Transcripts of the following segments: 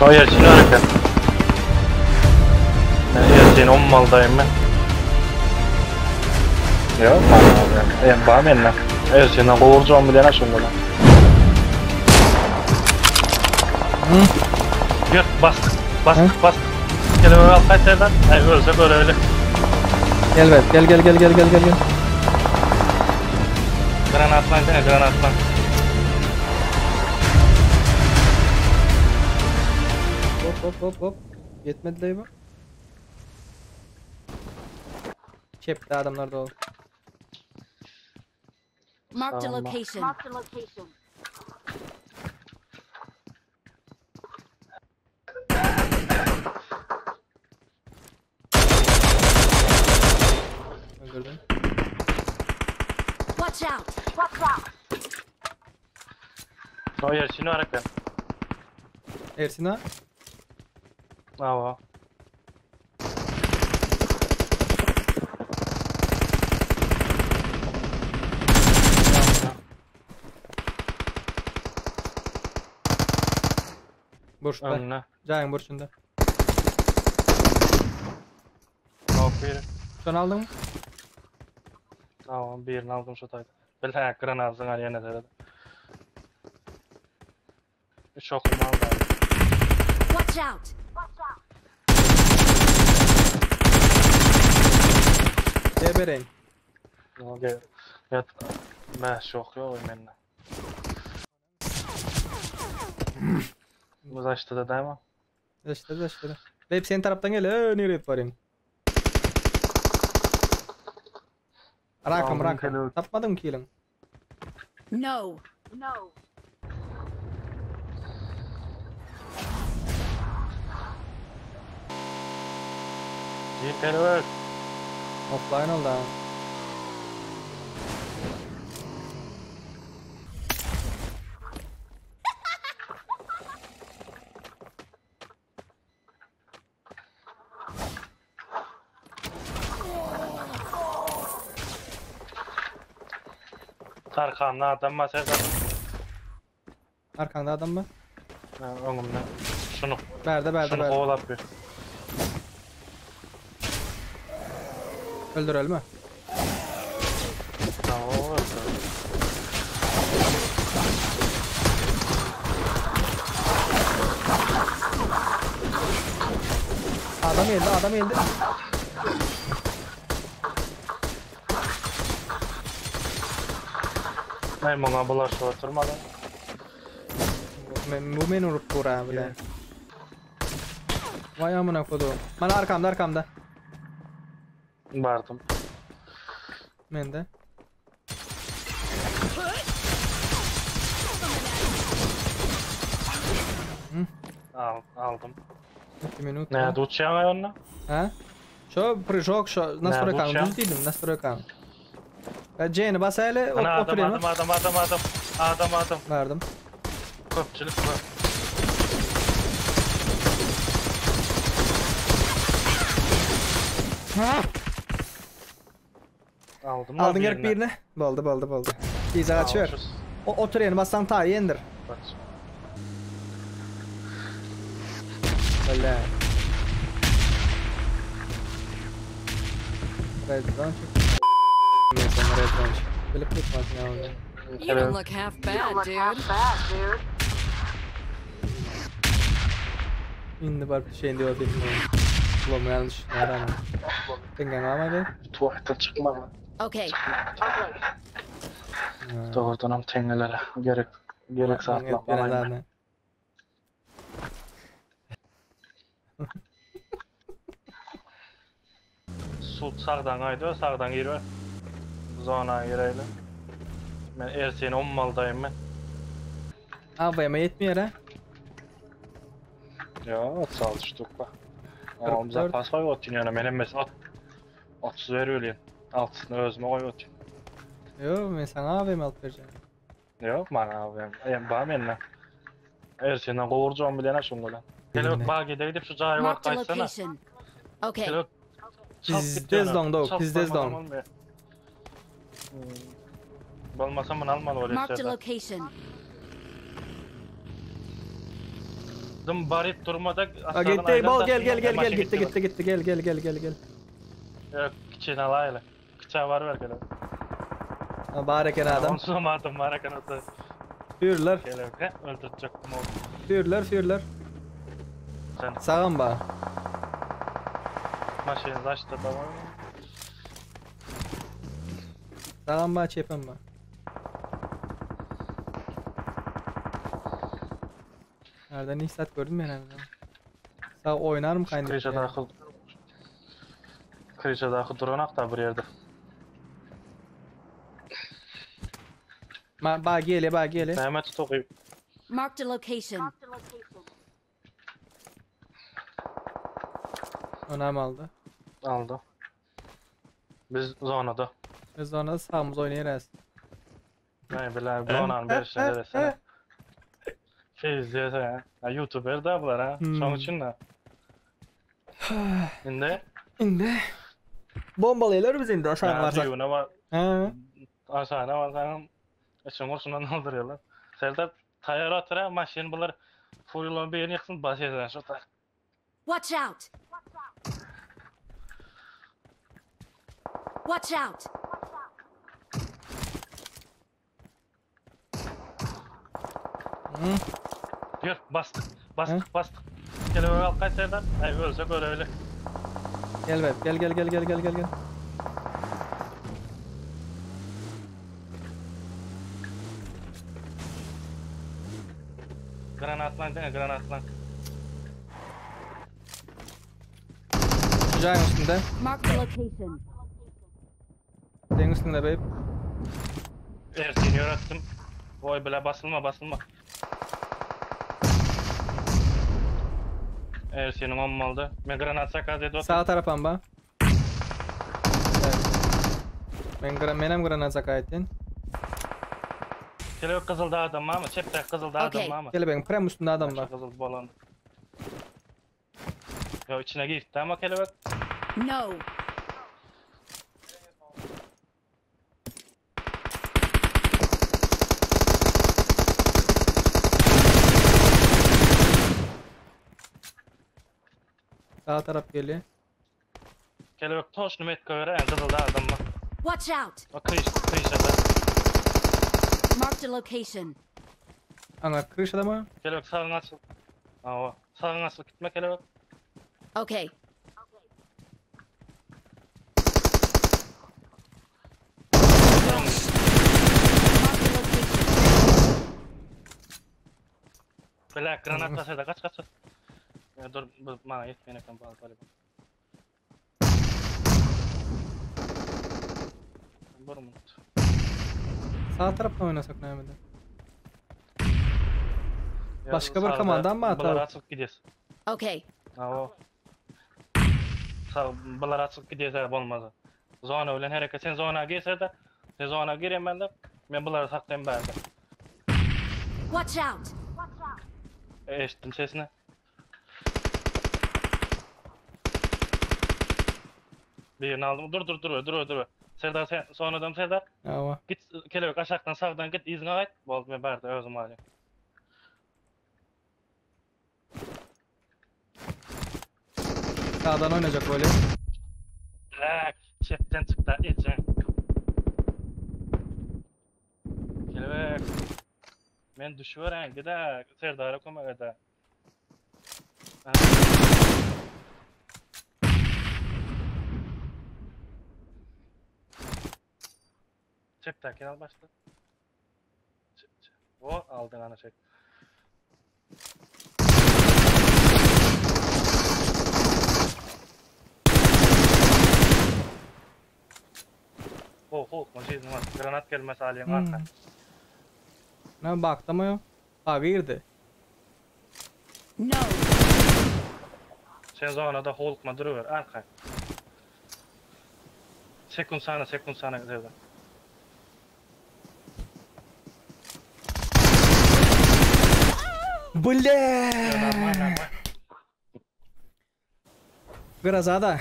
O Ersin var eken. Ben Ersin ommaldayım ben. Yok bana Ben bana benimle. Ersin'den kovuracağım bilene şunda da. Yok bastık. Bastık bastık. Gel öyle al kaç yerden. Ay ölsek öyle öyle. Gel be gel gel gel gel gel gel gel. Granatlan gene granatlan. Hop hop hop hop. Yetmedi dayı bu. Çepte adamlar da oldu. Marked a Tamam. location. Öldürdüm. Watch out! O Ersin var eken. Ersin ha? Ava. Burçta. Önüne. Cayın burçunda. Hop bir. Sen aldın mı? Tamam birini aldım şu tayda. Bilhe granatın var yine de. Üç okuma aldı abi. Watch out! Gebereyim. Gel. Evet. Beş yok yok benimle. Bu da da değil mi? İşte de işte de. Hep senin taraftan gel. Ee, nereye varayım? Rakam Aldım rakam. keleği. Tapmadın mı kilin? No! Bir kelebek. Offline oldu ha. Tarkan'la adam var Serdar. Arkanda adam mı? Ha, Önümde. Şunu, Berde berde şunu berde. kovalap bir. Öldür ölme. Tamam, öldü. Adam geldi adam geldi. Ben buna bulaşıp oturmadım. Men, bu beni vurup dur ha bile. Vay amına kodum. Bana arkamda arkamda. Vardım. Men de. Al, aldım. 2 minut. Ne, uçayan ayonla? Ha? Şu прыжок, şu настройканы uçayan? düz değilim настройканы. Ya C'ni bas hele Ana adam, oturayım. adam, adam, adam, adam. Adam, adam. Verdim. Köpçülük var. Aldım lan Aldın gerek birini. Boldu boldu boldu. İyice kaçıyor. O oturayım bassan ta yendir. Kaç. Öyle. Red zone çık. Neyse red zone çık. Bilip tutmasın ya onu. You don't look half bad, dude. Indi barıp şeyin diyor dedim. Ulan yanlış. Nereden? Dengen var mı be? Tuvaletten çıkma. Okay. Doğrudan am tengelere. Gerek gerek saatler. zaten. Su sağdan aydı, sağdan giriyor. Zona girelim. Ben Ersin ommaldayım ben. AVM yetmiyor ha. Ya sağ düştük bak. Oğlum 44. zapas koy otun yana benim mesela 30 ver öleyim. Altısını özüme koy otun. Yo ben sana AVM alıp vereceğim. Yok bana abi. Ben bana benimle. Ersin'den kovuracağım bilene şunu lan. Bilene. Gel bak gide gidip şu cayı var Marked a kaçsana. location. Okay. Gel Pizdez dong dog, pizdez dong. Bolmasa bunu almalı öyle Marked a içeriden. location. Dym baryp durmada A gitdi bol gel gel gel gel gitdi gitdi gitdi gel gel gel gel gel. Yok kiçini alayla. Kiçä bar ber gel. Ha, bar eken adam. Onsuzam adam bar eken ota. Sürler. Gel öldürecek mi oğlum? Sürler sürler. Sen Sagam ba. maşyn açtı da var. Sagam ba çepem ba. Nereden ihsat gördüm ben herhalde. Sağ oynar mı kaynak? Krişadaki Krişadaki duran da bir yerde. Ma ba gele ba gele. Mehmet tokayım. Marked a location. Onam aldı. Aldı. Biz zonada. Biz ona sağımız oynayarız. Ne bileyim zonanın bir işine desene. Şey izliyorsa ya. YouTuber da bular ha. Hmm. Şoň üçin de. Indi Indi. Bombalaylar biz indi aşağı ya varsak. düğüne var. Ha. Aşağına varsan için kurşundan aldırıyorlar. Serdar tayar atıra maşyn bular full bir yerini yıksın bas eder şu tak. Watch out! Watch out! Hı. Yürü bastık bastık bastık. Gel öyle al kaç Serdar. Ay ölsek öyle öyle. Gel be. Gel gel gel gel gel gel gel. Granatlan değil mi? Granatlan. Jaýyň üstünde. Marked a location. Senin üstünde babe. Ersin yönettim. Oy bile basılma basılma. Ersin'in olmalı. Ben granat sakaz ediyorum. Sağ tarafam ba. Evet. Men gra menem granat zakayettin. Kele kızılda adam var mı? Çepte kızılda adam Okey. var mı? Kelebeğin prem üstünde adam var. Kızıl bolan. Yo içine girdi ama kelebek. No! Sağ taraf geliyor. Kelebek toşunu metka göre en kızılda adam var. Watch out! O kıyış, kıyışada. Marked a location. Ana kırış adamı. Kelebek sağına açıl. Aa, o. Sağına açıl gitme kelebek. Okay. Marked a location. Bile granat basada kaç kaç. Ya dur bu bana yetmeyen ekran bağlı galiba. Burmut. Sağ taraftan oynasak ne Mehmet'e? Ya Başka bir sağda komandan mı atar? Bular açık gidiyoruz. Okay. Ha o. Sağ bular açık gidiyorsa olmaz. Zona bilen hareket sen zona girse de sen zona gireyim ben de ben bunları saklayayım ben de. Watch out! Eşittim sesini. Birini aldım. Dur dur dur dur dur. Serdar sen son adam Serdar. Ama. Git kelebek aşağıdan sağdan git izine ait. Bol ben barda özüm alayım. Sağdan oynayacak böyle. Bak, çepten çıktı içen. Kelebek. Men düşüveren gide Serdar'a kömek ede. Çepten al başla. O aldın ana çek. Oh, oh, var. Granat gelmez aliyem Hmm. arka. Ne baktım o? Ha girdi. No! Sen zonada holukma duruver arka. Sekund sana, sekund sana gidiyor. Bile. Groza da.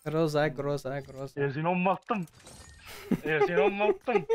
Groza, groza, groza. Ersin olmattım. Ersin olmattım.